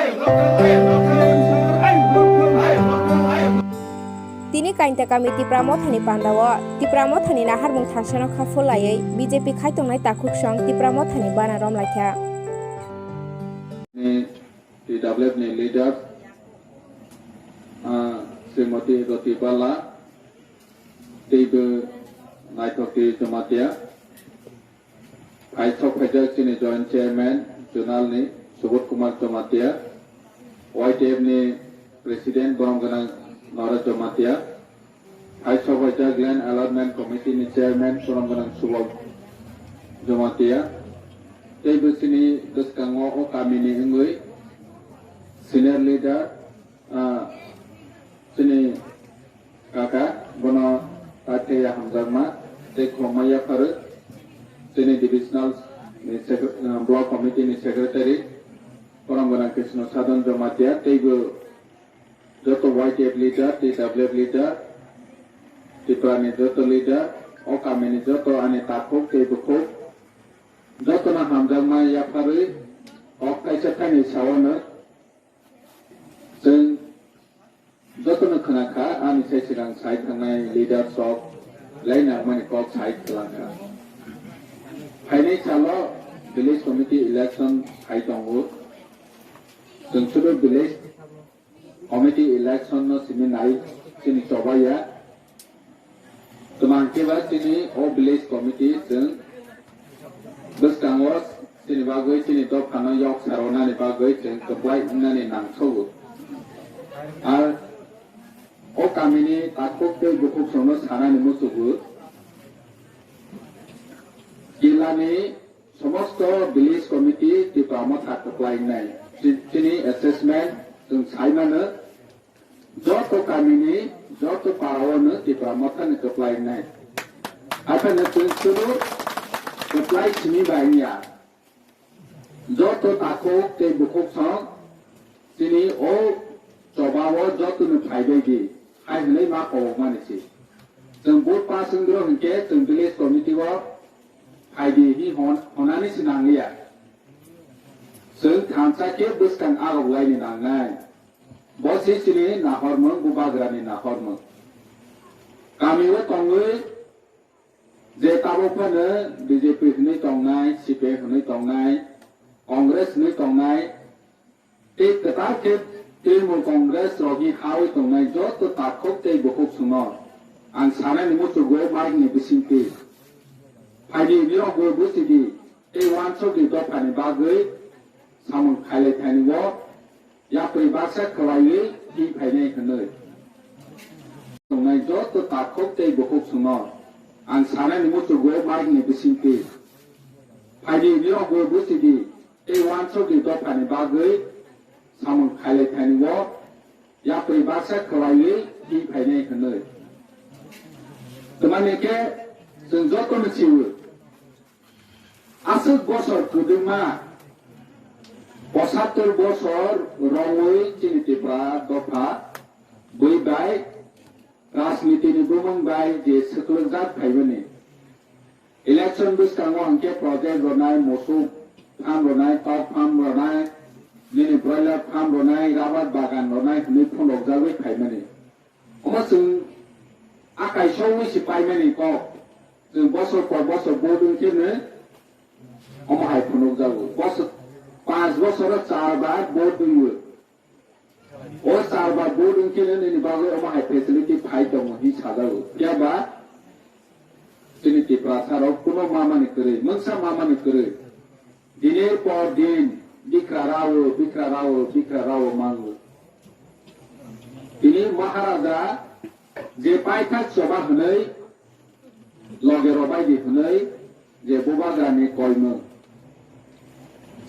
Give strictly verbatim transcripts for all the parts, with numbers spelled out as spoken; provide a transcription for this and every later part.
Tini Kainta kami Tipra Mothani pandao Tipra Mothani naharmung thangsano kha phulaiwi B J P khai tongnai takhuk song Tipra Mothani bana romlaikha. Ni T W F ni leader, ah, Srimati Roti Bala, teibo Naithok T Jamatia, Hai sok phaijak chini Joint Chairman Zonal ni Subodh Kumar Jamatia, Y T F ni President borom gwnang Nora Jamatia, hai sok phaijak Land Allotment Committee ni Chairman borom gwnang Subal Jamatia, tei bo chini bwskango o kami ni wngwi senior leader, ah, chini kaka, bono takhaya hamjakma tei khorokma yapharwi chini divisional ni secre-, ah, block committee ni secretary, borom gwnang Krishna Sadhan Jamatia, tei bo joto Y T F leader, T W F leader, Tripura ni joto leader, o kami ni joto ani takhuk tei bukhuk, jotono hamjakma yapharwi kok kaisa thaini sawano chwng jotono khna kha, ani sai swkang sai thangnai leaders rok belai nangmani kok sai kwlang kha. Phainai salo village committee election phai tongo. Chwng sudu village committee election no simi nai chini chobaiya. Twmang khe ba chini o village committee chwng bwskango chini bagwi chini dophano yok saronani bagwi chwng kwplai wngnani nangsogo. Ar o kamini takhuk tei bukhuk songno sanani muchugo. Jilani somosto village committee Tipra Motha kwplai wngnai. Chi-, chini assessment chwng sai mano. Joto kamini, joto parao no Tipra Mothani kwplai wngnai. Aphano chwng suru kwplai simi bai wngya. Joto takhuk tei bukhuk song chini o chobao joto no phaibai di, hai hwnwi ma kobokmani se. Chwng vote pass wngwi rw hwnkhe chwng village committee o phai di hi hon-, honani se nangliya. Chwng thansa khe bwskang arok laini nangnai. Bo se chini nahormung, bubagrani nahormung. Kamio tongwi je tabuk phano B J P hwnwi tongnai, C P I hwnwi tongnai, Congress hwnwi tongnai, tei kwtal khe Trinamool Congress rokni hawi tongnai joto takhuk tei bukhuk songno ang sanani muchungo mic ni bisingtwi phaidi, nirok bo buchidi, tei uansukni dophani bagwi samung khailai thani o yapri baksa khwlaiwi hi phainai hwnwi. Tongnai joto takhuk tei bukhuk songno ang sanani muchungo mic ni bisingtwi phaidi, nirok bo buchidi, tei uansukni dophani bagwi samung khailai thani o yapri baksa khwlaiwi hi phainai hwnwi. Twmani khe chwng jotono sio. Aswk bosor kwbangma, pochattor bosor romwi chini Tripura dopha bui bai rajniti ni bumung bai je swklugjak phaimani. Election bwskango hwnkhe project rwnai, musuk farm rwnai, tok farm rwnai, nini broiler farm rwnai, rubber bagan rwnai hwnwi phunukjagwi phaimani. Omo chwng a kaisa wngwi se paimani kok. Chwng bosor por bosor vote wngkheno omo hai phunukjago. Bosor, panch bosoro char bar vote wngwi. O char bar vote wngkheno nini bagwi omo hai facility phai tongo hinwi sajago. Phiya ba chini Tiprasa rok kuno mamani kwrwi, mungsa mamani kwrwi. Dinir por din bikra rao, bikra rao, bikra rao mango. Tini Maharaja je paithak choba hwnwi, loge robai di hwnwi, je bubagrani koimung.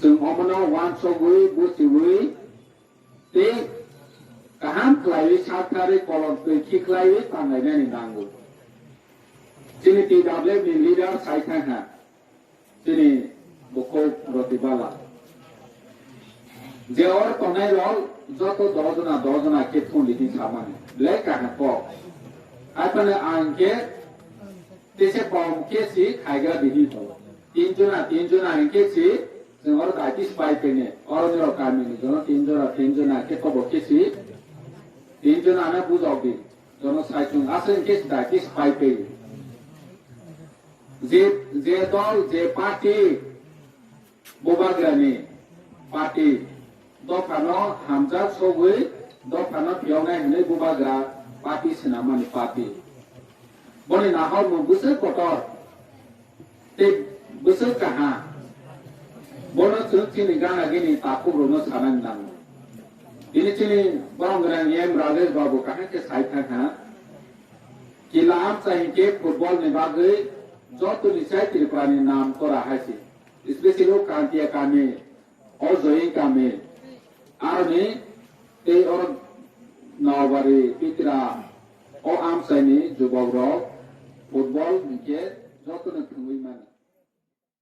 Chwng omono uansugwi, buchiwi, tei kaham khlaiwi, saktharwi, kolom twi khiklaiwi tanglainani nango. Chini T W F ni leader sai thangha. Chini bukhuk Roti Bala. Je or tongnai rok joto dojona, dojona khe thung di hin samani. Belai kaham kok. Aphano ang khe tese kom khe si khaigra di hin to. Tin jona, tin jona hin khe si Chwng oro daitis pai pene, oro nirok kamini jono tin jora, tin jona khe kobo kisi, tin jona ano bujok di, jono saichung aswk khe daitis pai pe. Je, je dol, je party, bubagrani party, dophano hamjak sogwi, dophano phiyoknai hwnwi bubagra party swnamani party. Boni nahormung bwswk kotor. Tei bwswk kaha. Bono chwng chini gana gini takhuk rokno sanani nango. Tini chini borok gwnang M Rajesh Babu kaham khe sai thangkha. Kila amchai hinkhe football ni bagwi jotoni chai Tripura ni nam kora hai se. Especially o Kantiya kami, o Joying kami, aroni tei oro Nobari Pitra o amchai ni jubok rok football hinkhe jotono thwngwi mano.